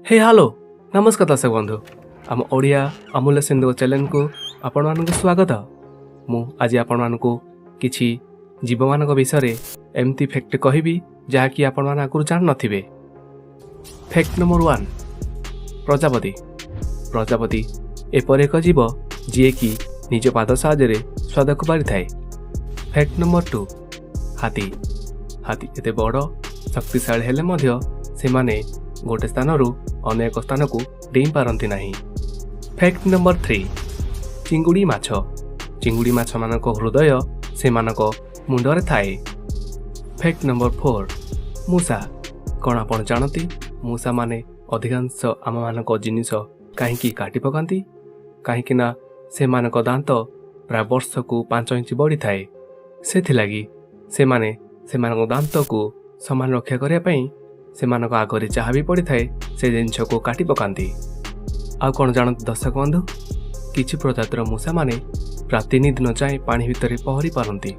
ହେ hello, ନମସ୍କାର ଦର୍ଶକ ବନ୍ଧୁ। ଆମ ଓଡ଼ିଆ ଅମୂଲ୍ୟ ସିନ୍ଧୁ ଚ୍ୟାନେଲକୁ ଆପଣମାନଙ୍କୁ ସ୍ୱାଗତ। ମୁଁ ଆଜି ଆପଣମାନଙ୍କୁ କିଛି ଜୀବମାନଙ୍କ ବିଷୟରେ ଏମିତି ଫ୍ୟାକ୍ଟ କହିବି, ଯାହାକି ଆପଣମାନେ ଆଗରୁ ଜାଣିନଥିବେ। ଫ୍ୟାକ୍ଟ ନମ୍ବର 1, ପ୍ରଜାପତି। ପ୍ରଜାପତି ଏପରି ଏକ ଜୀବ, ଯିଏକି ନିଜ ପାଦ ସାହାଯ୍ୟରେ ସ୍ୱାଦକୁ ବାରିଥାଏ। ଫ୍ୟାକ୍ଟ ନମ୍ବର 2, ହାତୀ। ହାତୀ ଏତେ ବଡ଼ ଶକ୍ତିଶାଳୀ ହେଲେ ମଧ୍ୟ ସେମାନେ ଗୋଟେ ସ୍ଥାନରୁ ଅନ୍ୟ ଏକ ସ୍ଥାନକୁ ଡେଇଁ ପାରନ୍ତି ନାହିଁ। ଫ୍ୟାକ୍ଟ ନମ୍ବର 3, ଚିଙ୍ଗୁଡ଼ି ମାଛ। ଚିଙ୍ଗୁଡ଼ି ମାଛମାନଙ୍କ ହୃଦୟ ସେମାନଙ୍କ ମୁଣ୍ଡରେ ଥାଏ। ଫ୍ୟାକ୍ଟ ନମ୍ବର 4, ମୂଷା। କ'ଣ ଆପଣ ଜାଣନ୍ତି, ମୂଷାମାନେ ଅଧିକାଂଶ ଆମମାନଙ୍କ ଜିନିଷ କାହିଁକି କାଟି ପକାନ୍ତି? କାହିଁକି ନା ସେମାନଙ୍କ ଦାନ୍ତ ପ୍ରାୟ ବର୍ଷକୁ 5 ଇଞ୍ଚ ବଢ଼ିଥାଏ। ସେଥିଲାଗି ସେମାନେ ସେମାନଙ୍କ ଦାନ୍ତକୁ ସମାନ ରକ୍ଷା କରିବା ପାଇଁ ସେମାନଙ୍କ ଆଗରେ ଯାହା ବି ପଡ଼ିଥାଏ, ସେ ଜିନିଷକୁ କାଟି ପକାନ୍ତି। ଆଉ କ'ଣ ଜାଣନ୍ତି ଦର୍ଶକ ବନ୍ଧୁ, କିଛି ପ୍ରଜାତିର ମୂଷାମାନେ ପ୍ରାୟ 3 ଦିନ ଯାଏଁ ପାଣି ଭିତରେ ପହଁରି ପାରନ୍ତି।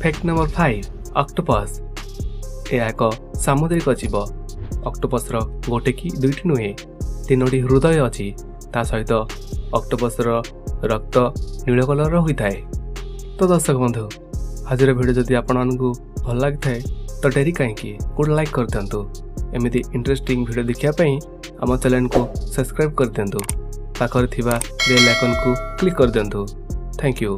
Fact number 5, octopus. ଏହା ଏକ ସାମୁଦ୍ରିକ ଜୀବ। ଅକ୍ଟୋପସ୍ର ଗୋଟେ କି ଦୁଇଟି ନୁହେଁ, ତିନୋଟି ହୃଦୟ ଅଛି। ତା ସହିତ ଅକ୍ଟୋପସ୍ର ରକ୍ତ ନୀଳ କଲର୍ର ହୋଇଥାଏ। ତ ଦର୍ଶକ ବନ୍ଧୁ, ଆଜିର ଭିଡ଼ିଓ ଯଦି ଆପଣମାନଙ୍କୁ ଭଲ ଲାଗିଥାଏ, ତ ଡେରି କାହିଁକି, ଗୋଟେ ଲାଇକ୍ କରିଦିଅନ୍ତୁ। ଏମିତି ଇଣ୍ଟରେଷ୍ଟିଂ ଭିଡ଼ିଓ ଦେଖିବା ପାଇଁ ଆମ ଚ୍ୟାନେଲକୁ ସବସ୍କ୍ରାଇବ୍ କରିଦିଅନ୍ତୁ। ପାଖରେ ଥିବା ବେଲ୍ ଆଇକନ୍କୁ କ୍ଲିକ୍ କରିଦିଅନ୍ତୁ। Thank you.